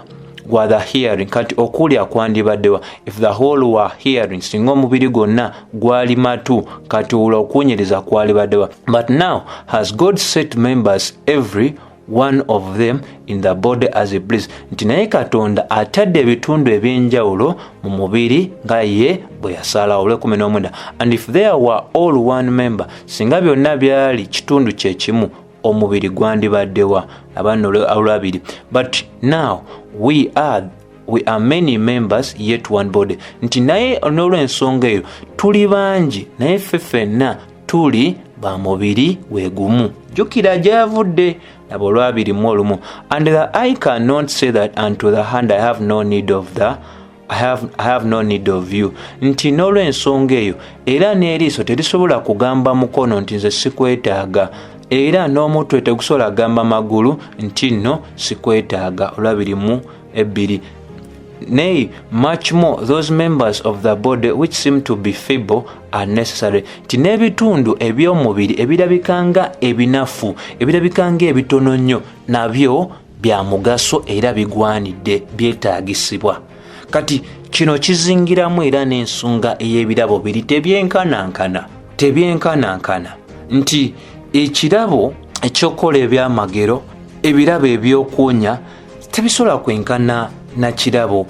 were the hearing? Kati okuwulira kwandibaddewa? If the whole were hearing, singa omubiri gwonna gwali matu, kati olwo okuwunyiriza kwalibaddewa? But now has God set members, every one of them, in the body as he please. Nti naye Katonda atadde ebitundu ebyenjawulo mu mubiri nga ye bwe yasalawo. Olw'e19, and if there were all one member, singa byonna byali kitundu kyekimu, omubiri gwandibaddewa? Abaana olwabiri, but now we are many members, yet one body. Nti naye n'olw'ensonga eyo tuli bangi, naye ffe ffenna tuli ba mubiri gwe gumu. Jjukira gyavudde. Laba olwabiri mu olumu, and the eye cannot say that unto the hand, I have no need of you." Nti n'olw'ensonga eyo era n'eriiso terisobola kugamba mukono nti nze sikwetaaga, era n'omutwe tegusobola kugamba magulu nti nno sikwetaaga. Olwabiri mu ebbiri, nay, much more those members of the body which seem to be feeble are necessary. Nti n'ebitundu eby'omubiri ebirabika nga ebinafu, ebirabika nga ebitono nnyo, nabyo bya mugaso era bigwanidde, byetaagisibwa. Kati kino kizingiramu era n'ensonga ey'ebirabo biri tebyenkanankana, tebyenkanankana. Nti ekirabo ekyokukola ebyamagero, ebirabo ebyokuwonya tebisobola kwenkana na kirabo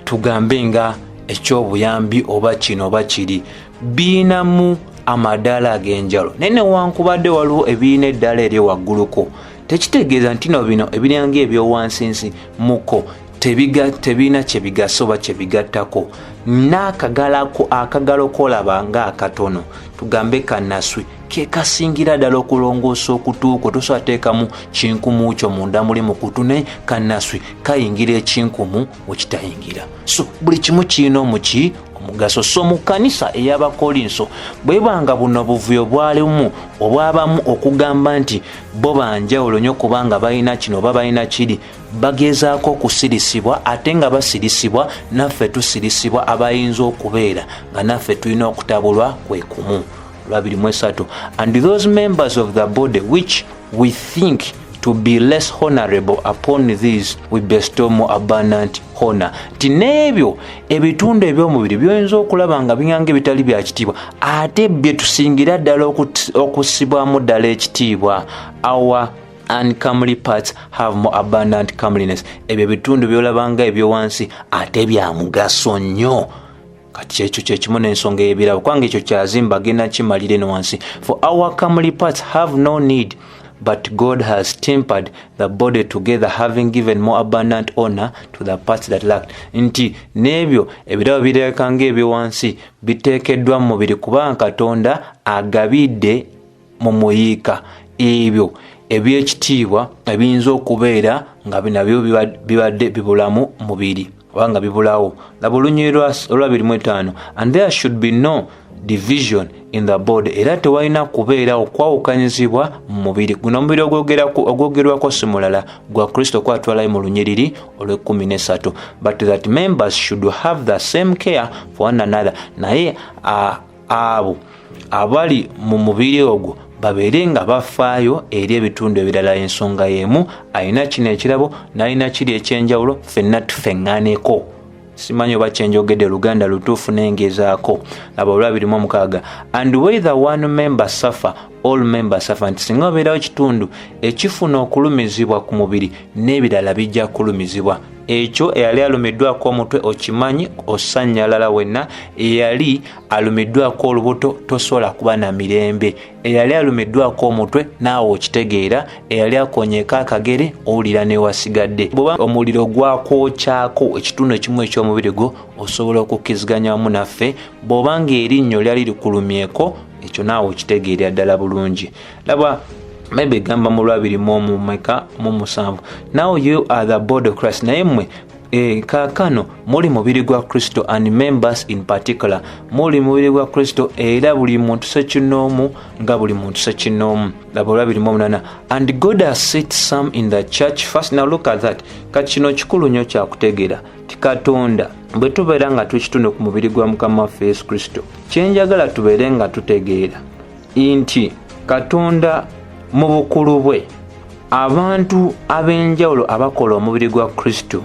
tugambe nga ekyobuyambi oba kino oba kiri. Biinamu amadaala ag'enjawulo, naye newankubadde waliwo ebirina eddaala eri wagguluko, tekitegeeza nti no bino ebiryanga ebyowansinsi muko tebirina kyebigasa oba kyebigattako. N'akagalako, akagalo kolaba nga akatono, tugambe kanaswi, ke kasingira ddala okulongoosa okutu kwo. Tosobola teekamu kinkumu kyo munda muli mu kutu, naye kanaswi kayingira ekinkumu wekitayingira. So buli kimu kirina omuki omugaso. So mu kkanisa ey'Abakolinso, bwebanga buno buvuyo bwalimu obwabamu okugamba nti bo banjawulo nnyo kubanga balina kino oba balina kiri, bagezaako okusirisibwa, ate nga basirisibwa naffe tusirisibwa, abayinza okubeera nga naffe tulina okutabulwa kwe kumu. 23, and those members of the body which we think to be less honorable, upon these we bestow more abundant honor. Nti n'ebyo ebitundu eby'omubiri byoyinza okulaba nga biŋanga ebitali bya kitiibwa, ate bye tusingira ddala okussibwamu ddala ekitiibwa. Our uncomely parts have more abundant comeliness. Ebyo ebitundu byolabanga ebyowansi ate bya mugaso nnyo. Kati kyekyo kyekimu n'ensonga ey'ebirabo, kubanga ekyo kyazimba genda kimalira eno wansi. For our comely parts have no need, but God has tempered the body together, having given more abundant honor to the parts that lacked. Nti n'ebyo ebirabo birabika ng'ebyowansi biteekeddwa mu mubiri kubanga Katonda agabidde mu muyiika ebyo ebyekitiibwa ebiyinza okubeera nga nabyo bibadde bibulamu mubiri oba nga bibulawo. Laba olunyiri olwa 25, and there should be no division in the body. Era tewalina kubeera okwawukanyizibwa mu mubiri guno. Omubiri ogwogerwako si mulala, gwa Kristo, kwatwalayo mu lunyiriri olw'e13, but that members should have the same care for one another. Naye abo abali mu mubiri ogwo babeere nga bafaayo eri ebitundu ebirala. Ensonga y'emu, alina kino ekirabo n'alina kiri ekyenjawulo, ffenna tufeŋŋaneko. Simanyi oba kyenjogedde Luganda lutuufu, nengezaako. Laba olwa 26, and whether one member suffer, all members suffer. Nti singa wabeerawo ekitundu ekifuna okulumizibwa ku mubiri, n'ebirala bijja kulumizibwa. Ekyo eyali alumiddwako omutwe okimanyi osanyalala wenna, eyali alumiddwako olubuto tosobola kuba na mirembe, eyali alumiddwako omutwe naawe okitegeera, eyali akonyeko akagere owulira newasigadde. Bweba omuliro gwakwokyako ekitundu ekimu eky'omubiri gwo, osobola okukkiziganya wamu naffe. Bw'obanga erinnyo lyali likulumyeko, ekyo naawe okitegeerera ddala bulungi. Laba maybe egamba mu lwabiri mu omumeka mu musanvu, now you are the body of Christ. Naye mmwe Kaakano muli mubiri gwa Kristo, and members in particular. Muli mubiri gwa Kristo era buli muntu ssekinnoomu nga buli muntu ssekinnoomu. Laba olwa 28. And God has set some in the church first. Now look at that. Kati kino kikulu nnyo kyakutegeera ti Katonda bwe tubeera nga tukitundu ku mubiri gwa Mukama waffe Yesu Kristo, kyenjagala tubeere nga tutegeera nti Katonda mu bukulu bwe, abantu ab'enjawulo abakola omubiri gwa Kristo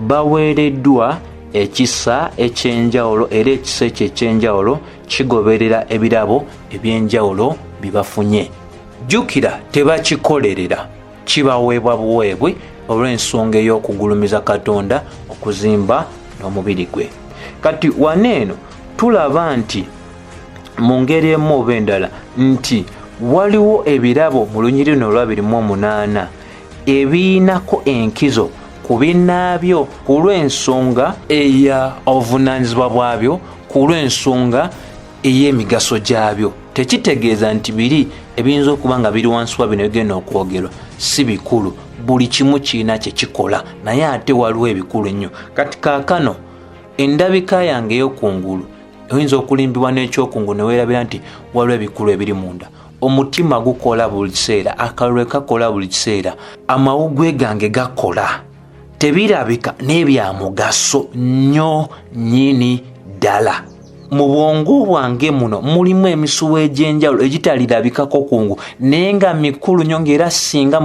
baweereddwa ekisa eky'enjawulo, era ekisa ekyo eky'enjawulo kigoberera ebirabo eby'enjawulo bye bafunye. Jjukira, tebakikolerera, kibaweebwa buweebwe olw'ensonga ey'okugulumiza Katonda, okuzimba n'omubiri gwe. Kati wano eno tulaba nti mu ngeri emu oba endala nti waliwo ebirabo mu lunyiriri luno olwa 28 ebiyinako enkizo ku binnaabyo ku lw'ensonga eya obuvunaanyizibwa bwabyo, ku lw'ensonga ey'emigaso gyabyo. Tekitegeeza nti biri ebiyinza okuba nga biri wansi wa bino ebigenda okwogerwa si bikulu. Buli kimu kirina kye kikola, naye ate waliwo ebikulu ennyo. Kati kaakano endabika yange ey'okungulu oyinza okulimbibwa n'ekyokungulu ne weerabira nti waliwo ebikulu ebiri munda. Omutima gukola buli kiseera, akalulu kakola buli kiseera, amawuggwe gange gakola, tebirabika n'ebya mugaso nnyo nnyini ddala. Mu bwongo bwange muno mulimu emisuwa egy'enjawulo egitalirabikako kungu, naye nga mikulu nnyo, ng'era singa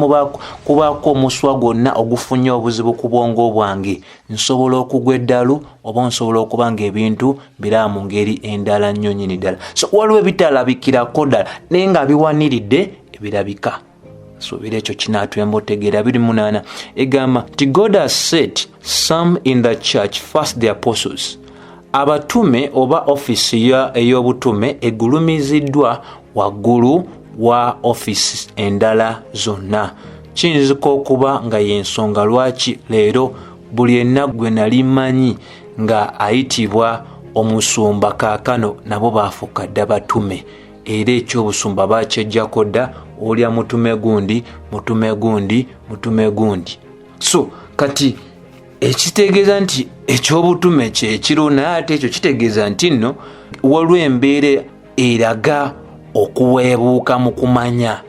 kubaako omusuwa gwonna ogufunye obuzibu ku bwongo bwange, nsobola okugwa eddalu oba nsobola okuba ng'ebintu biraba mu ngeri endala nnyo nnyini ddala. So waliwo ebitalabikirako ddala naye nga biwaniridde ebirabika. Suubira ekyo kinaatuyamba otegeera. 28 egamba nti God has set some in the church, first the apostles. Abatume oba offisi ey'obutume egulumiziddwa waggulu wa offisi endala zonna. Kiyinzika okuba nga y'ensonga lwaki leero buli enna gwe nali mmanyi nga ayitibwa omusumba kaakano nabo baafuuka dda batume, era ekyobusumba bakyejjako dda, olya mutume gundi, mutume gundi, mutume gundi. So kati ekitegeeza nti ekyobutume kyekiro, naye ate ekyo kitegeeza nti nno waliwo embeera eraga okuweebuuka mu kumanya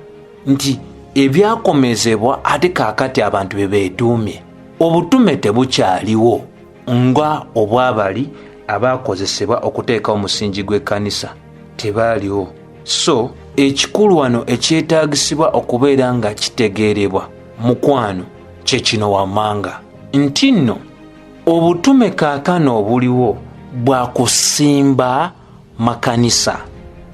nti ebyakomezebwa ate kaakati abantu bye beetuumye. Obutume tebukyaliwo nga obwabali abakozesebwa okuteeka omusingi gw'ekkanisa, tebaaliwo. So ekikulu wano ekyetaagisibwa okubeera nga kitegeerebwa, mukwano, kye kino wammanga nti nno obutume kaakano obuliwo bwa kusimba makanisa,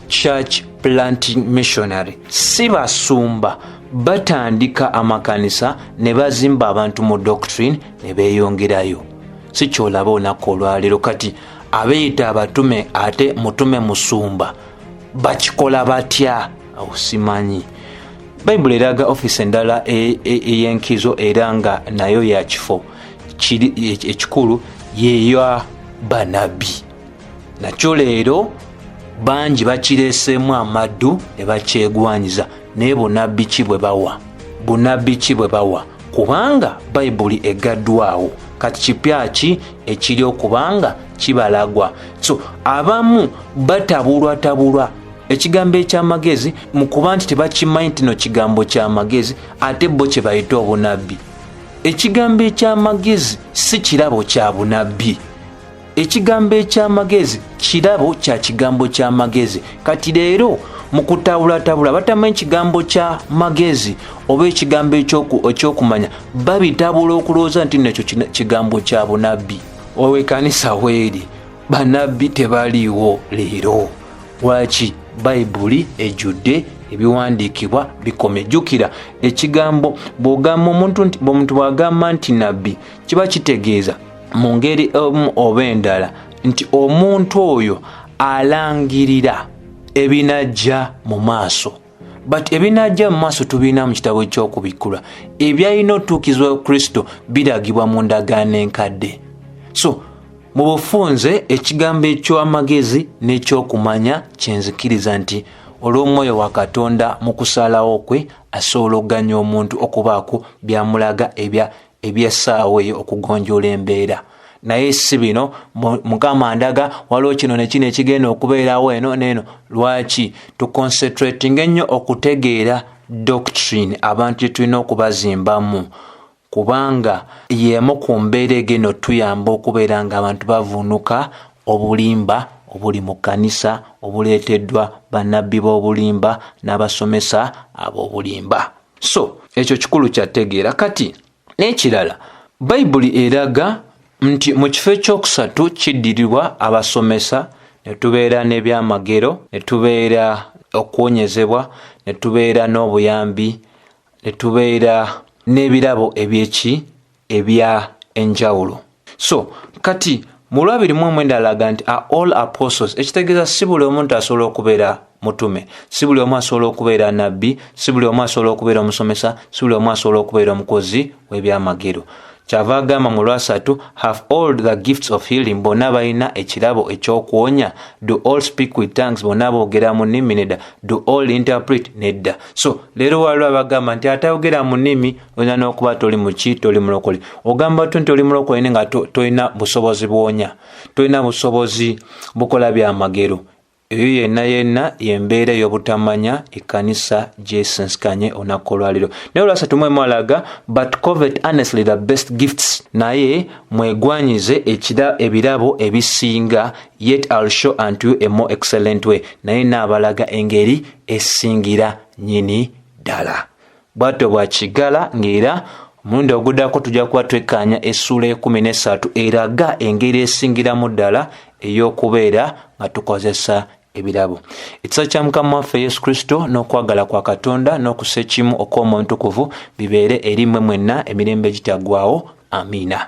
church planting missionary. Si basumba batandika amakanisa ne bazimba abantu mu doctrine ne beeyongerayo, si kyolaba olunaku olwaleero. Kati abeeyita abatume ate mutume musumba bakikola batya? Awo simanyi. Bayibuli eraga ofiisi endala ey'enkizo era nga nayo ya kifo ekikulu, yeya banabbi. Nakyo leero bangi bakireeseemu amaddu ne bakyegwanyiza, naye bunabbi ki bwe bawa? Bunabbi ki bwe bawa? Kubanga Bayibuli egaddwawo. Kati kipya ki ekiri okubanga kibalagwa? So abamu batabulwatabulwa ekigambo ekyamagezi mu kuba nti tebakimanyi nti no kigambo kyamagezi, ate bo kye bayita obunabbi. Ekigambo ekyamagezi si kirabo kya bunabbi. Ekigambo ekyamagezi kirabo kya kigambo kyamagezi. Kati leero mu kutabulatabula batamanyi kigambo kya magezi oba ekigambo ekyokumanya, babitabula okulowooza nti nekyo kigambo kya bunabbi. Owekanisa weeri banabbi tebaliiwo leero. Lwaki? Bayibuli ejjudde ebiwandiikibwa bikomye. Jjukira ekigambo bw'ogamba omuntu nti, omuntu bw'agamba nti nabbi, kiba kitegeeza mu ngeri emu oba endala nti omuntu oyo alangirira ebinajja mu maaso. But ebinajja mu maaso tubirina mu kitabo eky'Okubikkulwa. Ebyalina otuukizibwa Kristo biragibwa mu ndagaano enkadde. So mu bufunze ekigambo eky'amagezi n'ekyokumanya kyenzikiriza nti olw'omwoyo wa Katonda mu kusalawo kwe asobola okuganya omuntu okubaako byamulaga ebya ebyessaawa eyo okugonjoola embeera. Naye si bino, Mukama ndaga waliwo kino ne kino ekigenda okubeerawo eno n'eno. Lwaki tuconcentrating ennyo okutegeera doctrine abantu gye tulina okubazimbamu, kubanga y'emu ku mbeera egenda otuyamba okubeera nga abantu bavuunuka obulimba obuli mu kkanisa obuleeteddwa bannabbi b'obulimba n'abasomesa ab'obulimba. So ekyo kikulu kyategeera. Kati n'ekirala, Bayibuli eraga nti mu kifo ekyokusatu kiddirirwa abasomesa, ne tubeera n'ebyamagero, ne tubeera okuwonyezebwa, ne tubeera n'obuyambi, ne tubeera n'ebirabo ebyeki ebya enjawulo. So kati mu lwabiri mu omwenda alaga nti are all apostles, ekitegeeza si buli omuntu asobola okubeera mutume, si buli omu asobola okubeera nabbi, si buli omu asobola okubeera omusomesa, si buli omu asobola okubeera omukozi w'ebyamagero. Kyava agamba mu lwasatu, have all the gifts of healing, bonna balina ekirabo ekyokuwonya. Do all speak with tongues, bonna boogera mu nnimi? Nedda. Do all interpret? Nedda. So leero waliwo abagamba nti atayogera mu nnimi olina n'okuba toli muki, toli mulokole. Ogamba tu nti oli mulokole naye nga tolina busobozi bwonya, tolina busobozi bukola byamagero. Eyo yenna yenna yembeera ey'obutamanya ekkanisa gyesensikanye olunaku olwaleero. Naye olwasatu mwemu alaga, but covet earnestly the best gifts, naye mwegwanyize ebirabo ebisinga. Yet I'll show unto you a more excellent way, naye naabalaga engeri esingira nyini ddala. Bwatyo bwakigala ng'era omulundi oguddako tujja kuba twekkaanya essuula 13 eraga engeri esingiramu ddala ey'okubeera nga tukozesa ebirabo. Ekisa kya Mukama waffe Yesu Kristo n'okwagala kwa Katonda n'okussa ekimu okw'Omwoyo Mutukuvu bibeere eri mmwe mwenna emirembe egitaggwaawo. Amiina.